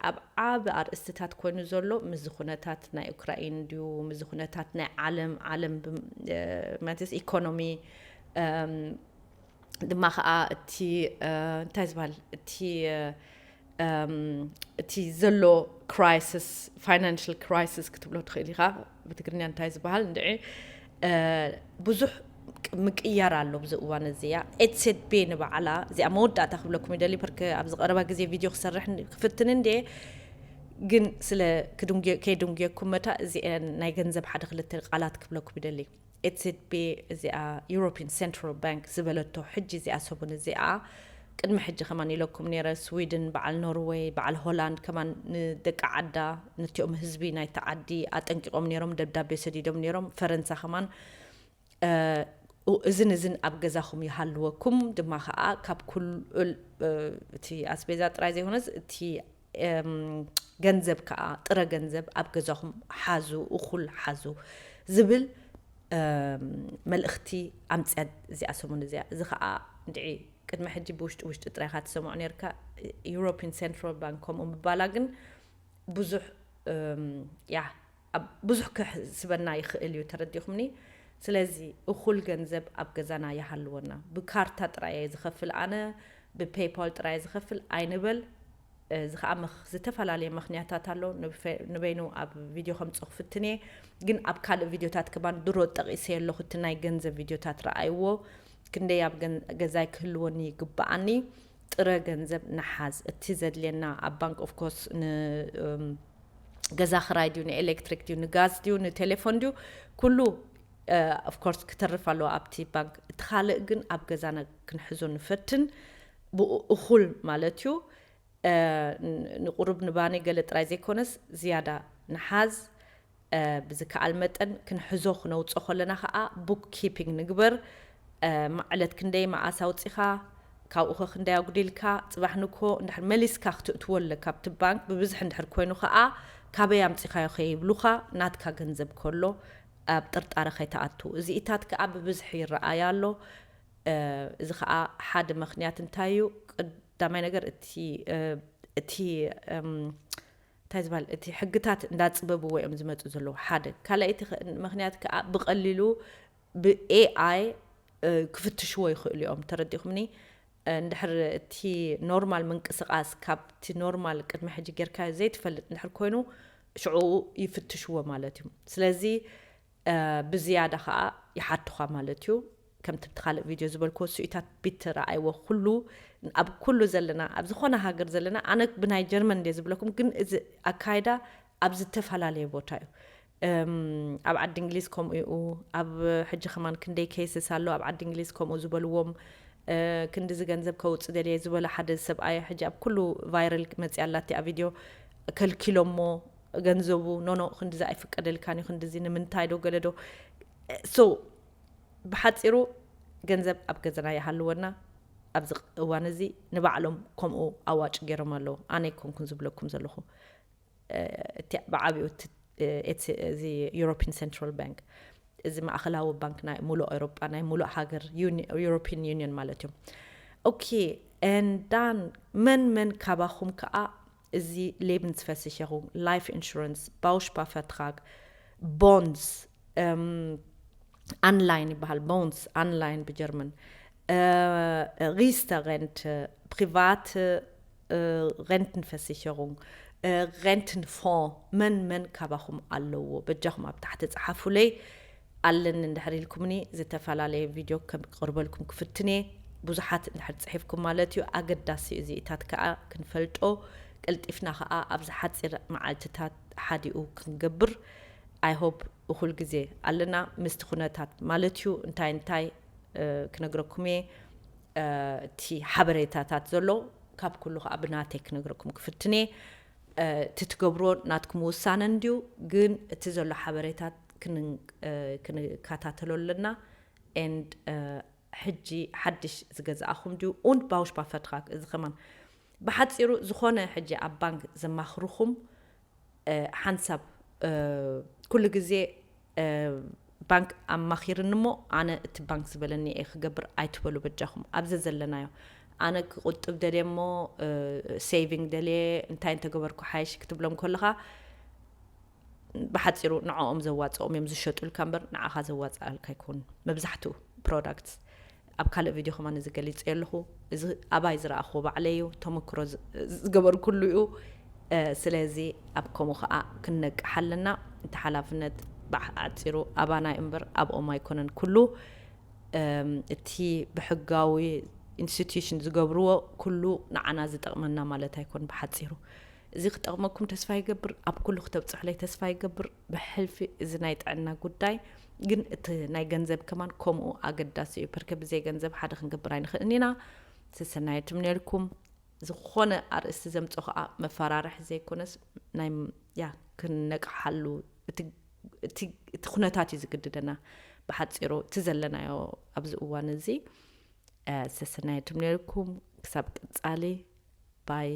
ኣብ ዓቢ ኣርእስትታት ኮይኑ ዘሎ ምስዚ ኩነታት ናይ ኡክራይን ድዩ፣ ምስዚ ኩነታት ናይ ዓለም፣ ዓለም ብ-፣ እ፣ ማለት ኢኮኖሚ፣ እም፣ ድማ ኸኣ እቲ፣ እ፣ እንታይ ዝበሃል፣ እቲ፣ እ፣ እም፣ እቲ ዘሎ ክራይሲስ፣ ፋይናንሽል ክራይሲስ ክትብሎ ትኽእል ኢኻ። ብትግርኛ እንታይ ዝበሃል እንድዒ፣ እ፣ ብዙሕ ቅ-፣ ምቅያር ኣሎ ኣብዚ እዋን እዚ እያ። ኤትሴት ቤ ንባዕላ እዚኣ መወዳእታ ክብለኩም ይደሊ፣ ብርክ ኣብዚ ቀረባ ግዜ ቪድዮ ክሰርሕ ን-፣ ክፍትን እንድየ፣ ግን ስለ ክድንጉየ-፣ ከይድንጉየኩም መታ እዚአን ናይ ገንዘብ ሓደ ክልተ ቃላት ክብለኩም ይደሊ። ኤትሴት ቤ እዚኣ ዩሮፒን ሴንትራል ባንክ ዝበለቶ ሕጂ እዚኣ ሰሙን እዚኣ፣ ቅድሚ ሕጂ ከማን ኢለኩም ነይረ፣ ስዊድን፣ በዓል ኖርወይ፣ በዓል ሆላንድ ከማን ንደቂ ዓዳ፣ ነቲኦም ህዝቢ ናይቲ ዓዲ ኣጠንቂቖም ነይሮም፣ ደብዳቤ ሰዲዶም ነይሮም። ፈረንሳ ከማን፣ እ፣ እዝን እዝን ኣብ ገዛኹም ይሃልወኩም፣ ድማ ኸኣ ካብ ኩሉ፣ እ፣ እቲ ኣስቤዛ ጥራይ ዘይኮነስ እቲ፣ እም፣ ገንዘብ ከኣ፣ ጥረ ገንዘብ ኣብ ገዛኹም ሓዙ፣ እኹል ሓዙ ዝብል፣ እም፣ መልእኽቲ ኣምጽያ እዚኣ ሰሙን እዚኣ። እዚ ኸኣ እንድዒ ቅድሚ ሕጂ ብውሽጢ ውሽጢ ጥራይ ኢኻ ትሰምዖ ነይርካ። ዩሮፒን ሴንትራል ባንክ ከምኡ ምባላ ግን ብዙሕ፣ እም፣ ያ፣ ኣብ ብዙሕ ክሕስበና ይኽእል እዩ፣ ተረዲኹምኒ? ስለዚ እኹል ገንዘብ ኣብ ገዛና ይሃልወና። ብካርታ ጥራይ እየ ዝኸፍል ኣነ፣ ብፔይፓል ጥራይ እየ ዝኸፍል ኣይንበል። እዚ ኸኣ ምኽ-፣ ዝተፈላለየ ምኽንያታት ኣሎ። ንበይኑ ኣብ ቪድዮ ከምጽኦ ክፍትን እየ፣ ግን ኣብ ካልእ ቪድዮታት ከማን ድሮ ጠቒሰዮ ኣለኹ፣ እቲ ናይ ገንዘብ ቪድዮታት ረኣይዎ። ክንደይ ኣብ ገን-፣ ገዛይ ክህልወኒ ይግብኣኒ፣ ጥረ ገንዘብ ንሓዝ። እቲ ዘድልየና ኣብ ባንክ ኦፍ ኮርስ ን-፣ እም፣ ገዛ ክራይ ድዩ፣ ንኤሌክትሪክ ድዩ፣ ንጋዝ ድዩ፣ ንቴሌፎን ድዩ፣ ኩሉ፣ እ፣ ኦፍ ኮርስ ክተርፍ ኣለዎ ኣብቲ ባንክ። እቲ ካልእ ግን ኣብ ገዛና ክንሕዞ ንፈትን፣ ብኡ እኹል ማለት እዩ። እ፣ ን-፣ ንቁሩብ ንባኒ ገለ ጥራይ ዘይኮነስ ዝያዳ ንሓዝ። እ፣ ብዝከኣል መጠን ክንሕዞ ክነውጾ ከለና ኸኣ ቡክ ኪፒንግ ንግበር። እ፣ ማ-፣ ዕለት ክንደይ መዓስ ኣውጺኻ፣ ካብኡ ኸ ክንደይ ኣጉዲልካ፣ ጽባሕ ንግሆ እንድሕር መሊስካ ክትእትዎ ኣለካ ኣብቲ ባንክ። ብብዝሒ እንድሕር ኮይኑ ኸኣ ካበይ ኣምጺኻዮ ከይብሉኻ፣ ናትካ ገንዘብ ከሎ ኣብ ጥርጣረ ከይትኣቱ። እዚኢታት ከኣ ብብዝሒ ይረኣይ ኣሎ። እ፣ እዚ ኸኣ ሓደ ምኽንያት እንታይ እዩ? ቀዳማይ ነገር እቲ፣ እ፣ እቲ፣ እም፣ እንታይ ዝበሃል፣ እቲ ሕግታት እንዳጽበብዎ እዮም ዝመጹ ዘለዉ፣ ሓደ። ካልኣይቲ ኸ-፣ ምኽንያት ከኣ ብቐሊሉ ብኤኣይ፣ እ፣ ክፍትሽዎ ይኽእሉ እዮም። ተረዲኹምኒ? እ፣ እንድሕር እቲ ኖርማል ምንቅስቓስ ካብቲ ኖርማል ቅድሚ ሕጂ ጌርካዮ ዘይትፈልጥ እንድሕር ኮይኑ፣ ሽዑ ይፍትሽዎ ማለት እዩ። ስለዚ፣ እ፣ ብዝያዳ ኸኣ ይሓቱኻ ማለት እዩ። ከምቲ ኣብቲ ካልእ ቪድዮ ዝበልክዎ፣ ስኢታት ቢት ረኣይዎ። ኩሉ፣ ኣብ ኩሉ ዘለና፣ ኣብ ዝኾነ ሃገር ዘለና፣ ኣነ ብናይ ጀርመን እንድየ ዝብለኩም፣ ግን እዚ ኣካይዳ ኣብ ዝተፈላለየ ቦታ እዩ። እም፣ ኣብ ዓዲ እንግሊዝ ከምኡ እዩ። ኣብ ሕጂ ከማን ክንደይ ኬስስ ኣሎ ኣብ ዓዲ እንግሊዝ ከምኡ ዝበልዎም፣ እ፣ ክንድዚ ገንዘብ ከውጽእ ደልየ ዝበለ ሓደ ሰብኣይ፣ ሕጂ ኣብ ኩሉ ቫይራል መጽያ ኣላ እቲኣ ቪድዮ፣ ከልኪሎሞ ገንዘቡ፣ ኖ፣ ኖ፣ ክንድዚ ኣይፍቀደልካን እዩ፣ ክንድዚ ንምንታይ ዶ ገለ ዶ። ሶ፣ ብሓጺሩ ገንዘብ ኣብ ገዛና ይሃልወና። ኣብዚ እዋን እዚ ንባዕሎም ከምኡ ኣዋጭ ገይሮም ኣለዉ። ኣነ ኣይኮንኩን ዝብለኩም ዘለኹ። እ፣ እቲ ብዓቢኡ እቲ፣ እ፣ እቲ፣ እዚ ዩሮፒን ሴንትራል ባንክ፣ እዚ ማእኸላዊ ባንክ ናይ ሙሉእ ኤውሮጳ፣ ናይ ሙሉእ ሃገር፣ ዩኒ-፣ ዩሮፒን ዩኒየን ማለት እዮም። ኦኬ፣ and then መን መን ካባኹም ከኣ እዚ ሌብንስቨሲቸሩንግ፣ ላይፍ ኢንሹራንስ፣ ባውሽባፈርትራግ፣ ቦንድስ፣ እም፣ ኣንላይን ይበሃል፣ ቦንድስ ኣንላይን ብጀርመን፣ እ፣ ሪስተረንት፣ ፕሪቫት፣ እ፣ ረንትንቨሲቸሩንግ፣ እ፣ ረንትንፎ፣ መን መን ካባኹም ኣለዎ? በጃኹም ኣብ ታሕቲ ጸሓፉለይ። ኣለኒ እንድሕር ኢልኩምኒ፣ ዝተፈላለየ ቪድዮ ከቅርበልኩም ክፍትን እየ። ብዙሓት እንድሕር ጽሒፍኩም ማለት እዩ። ኣገዳሲ እዩ፣ እዚኢታት ከኣ ክንፈልጦ፣ ቀልጢፍና ከኣ ኣብዚ ሓጺር መዓልትታት ሓዲኡ ክንገብር። I hope እኹል ግዜ ኣለና ምስቲ ኩነታት ማለት እዩ። እንታይ እንታይ፣ እ፣ ክነግረኩም እየ። እ፣ እቲ ሓበሬታታት ዘሎ ካብ ኩሉ ከኣ ብናተይ ክነግረኩም ክፍትን እየ። እ፣ እቲ ትገብሮ ናትኩም ውሳነ እንድዩ፣ ግን እቲ ዘሎ ሓበሬታት ክን-፣ እ፣ ክንከታተሎ ኣለና። And፣ እ፣ ሕጂ ሓድሽ ዝገዛእኹም ድዩ? Und Bausparvertrag፣ እዚ ከማን ብሓጺሩ ዝኾነ ሕጂ ኣብ ባንክ ዘማኽርኹም፣ እ፣ ሓንሳብ፣ እ፣ ኩሉ ግዜ፣ እ፣ ባንክ ኣማኺርኒ እሞ ኣነ እቲ ባንክ ዝበለኒ እየ ክገብር ኣይትበሉ በጃኹም። ኣብዚ ዘለናዮ ኣነ ክቁጥብ ደልየ እሞ፣ እ፣ saving ደልየ፣ እንታይ እንተገበርኩ ሓይሽ ክትብሎም ከለኻ፣ ብሓፂሩ ንዕኦም ዘዋፅኦም እዮም ዝሸጡልካ እምበር ንዓኻ ዘዋፅኣልካ ኣይኮኑን። መብዛሕትኡ products፣ ኣብ ካልእ ቪድዮ ከማን እዚ ገሊፀ ኣለኹ። እዚ ኣባይ ዝረኣኽዎ ባዕለይ እዩ፣ ተመክሮ ዝ-፣ ዝገበርኩሉ እዩ። እ፣ ስለዚ ኣብ ከምኡ ከዓ ክንነቅሕ ኣለና። እቲ ሓላፍነት ብሓፂሩ ኣባና እዩ እምበር ኣብኦም ኣይኮነን። ኩሉ፣ እም፣ እቲ ብሕጋዊ institution ዝገብርዎ ኩሉ ንዓና ዝጠቕመና ማለት ኣይኮን። ብሓፂሩ እዚ ክጠቕመኩም ተስፋ ይገብር፣ ኣብ ኩሉ ክተብፅሑለይ ተስፋ ይገብር። ብሕልፊ እዚ ናይ ጥዕና ጉዳይ ግን እቲ ናይ ገንዘብ ከማን ከምኡ ኣገዳሲ እዩ። ፐርከ ብዘይ ገንዘብ ሓደ ክንገብር ኣይንኽእልን ኢና። ሰሰናየት እምነልኩም። ዝኾነ ኣርእስቲ ዘምፅኦ ከዓ መፈራርሒ ዘይኮነስ ናይ ም-፣ ያ፣ ክንነቅሓሉ እቲ፣ እቲ፣ እቲ ኩነታት እዩ ዝግድደና። ብሓፂሩ እቲ ዘለናዮ ኣብዚ እዋን እዚ፣ እ፣ ሰሰናየት እምነልኩም። ክሳብ ቀፃሊ። ባይ።